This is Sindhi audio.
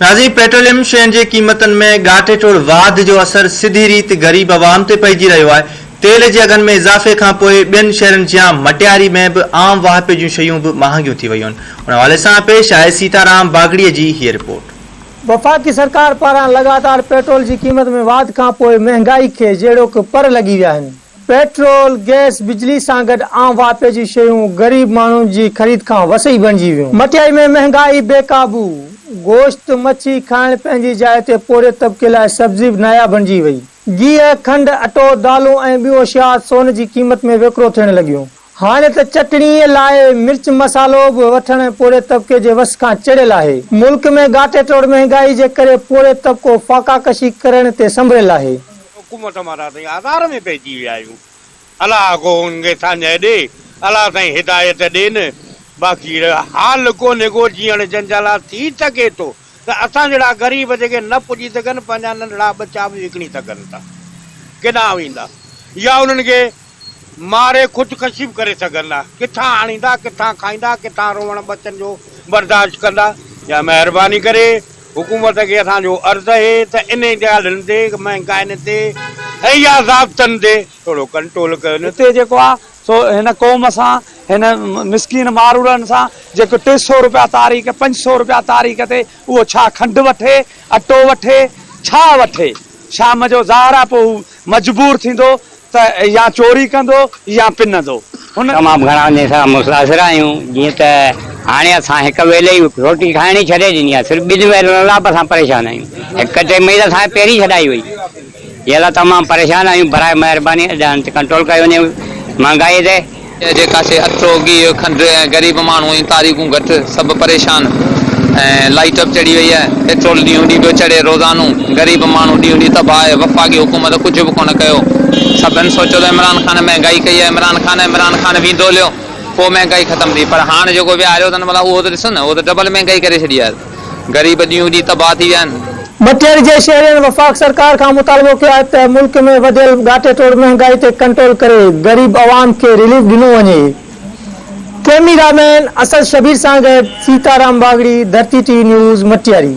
ناظرين پيٽروليم شين جي قيمتن ۾ ڳاٽي ٽوڙ واڌ جو اثر سڌي ريت غريب عوام تي پئجي رهيو آهي، تيل جي اگهن ۾ اضافي کانپوء ٻين شهرن جيان مٽياري ۾ به عام واهپي جون شيون به مهانگيون ٿي ويون آهن، ان حوالي سان پيش آهي سيتارام باگڙي جي هيء رپورٽ. وفاقي سرڪار پاران لڳاتار پيٽرول جي قيمت ۾ واڌ کانپوء مهنگائي کي جهڙوڪ پر لڳي ويا آهن. پيٽرول، گئس، بجلي سان گڏ عام واهپي جون شيون غريب ماڻهن جي خريد کان وسيع بڻجي ويون. مٽيائي ۾ مهنگائي بي قابو، گوشت، مڇي کائڻ پنهنجي جاء تي پورهيت طبقي لاء سبزي به ناياب بڻجي وئي. گيهه، کنڊ، اٽو، دالون ۽ ٻيون اشياء سون جي قيمت ۾ وڪرو ٿيڻ لڳيون. هاڻي ته چٽڻيء لاء مرچ مصالحو به وٺڻ پورهيت طبقي جي وس کان چڙهيل آهي. ملڪ ۾ ڳاٽي ٽوڙ مهنگائي جي ڪري پورهيت طبقو فاقاڪشي ڪرڻ تي سنڀريل آهي. حڪومت مان ته اسين آزار ۾ پئجي ويا آهيون الله ڪو ان کي ساڃهه ڏي الله سائين هدايت ڏين باقي حال ڪونهي ڪو جيئڻ جنجال آ ٿي سگهي ٿو ته اسان جهڙا غريب جيڪي نه پڄي سگهن پنهنجا ننڍڙا ٻچا به وڪڻي سگهن ٿا ڪيڏانهن ويندا يا انهن کي ماري خودڪشي به ڪري سگهندا ڪٿان آڻيندا ڪٿان کائيندا ڪٿان روئڻ ٻچن جو برداشت ڪندا يا مهرباني ڪري حڪومت کي اسان جو عرض اهي ته انهي ڳالهين تي مهنگائين تي ۽ يا ضابطن تي ٿورو ڪنٽرول ڪين. هتي جيڪو آ سو هن قوم سان هن مسڪين ماروئڙن سان جيڪو 300 روپيا تاريخ 500 روپيا تاريخ تي اهو ڇا کنڊ وٺي اٽو وٺي ڇا وٺي شام جو ظاهر آ پوء هو مجبور ٿيندو ته يا چوري ڪندو يا پنندو. هن. تمام گهڻا انهي سان متاثر آهيون جيئن ته هاڻي اسان هڪ ويلي ئي روٽي کائڻ ئي ڇڏي ڏني آهي صرف ٻن ويلن لاء به اسان پريشان آهيون هڪ ٽيم ئي ته اسان کي پهرين ڇڏائي وئي جنهن لاء تمام پريشان آهيون براء مهرباني ڏانهن ڪنٽرول ڪيو وڃي مهانگائي تي. جيڪا شيء اٽو، گيهه، کنڊ ۽ غريب ماڻهو ۽ تاريخون گهٽ سڀ پريشان ۽ لائيٽ به چڙهي وئي آهي پيٽرول ڏينهون ڏينهن پيو چڙهي روزانو غريب ماڻهو ڏينهون ڏينهن تباهه آهي وفاقي حڪومت ڪجهه به ڪونه ڪيو سڀن سوچيو ته عمران خان مهنگائي ڪئي آهي عمران خان عمران خان ويندو هليو پوء مهنگائي ختم ٿي پر هاڻ جيڪو ويهاريو اٿن ڀلا اهو ته ڏسو نه اهو ته ڊبل مهنگائي ڪري ڇڏي آهي. غريب ڏينهون ڏينهن تباهه ٿي ويا آهن. مٽياري جي شهرين وفاق سرڪار کان مطالبو ڪيو آهي ته ملڪ ۾ وڌيل ڳاٽي ٽوڙ مهنگائي تي ڪنٽرول ڪري غريب عوام کي رليف ڏنو وڃي. ڪئميرا مين اسد شبير سان گڏ سيتارام باگڙي، ڌرتي ٽي وي نيوز، مٽياري.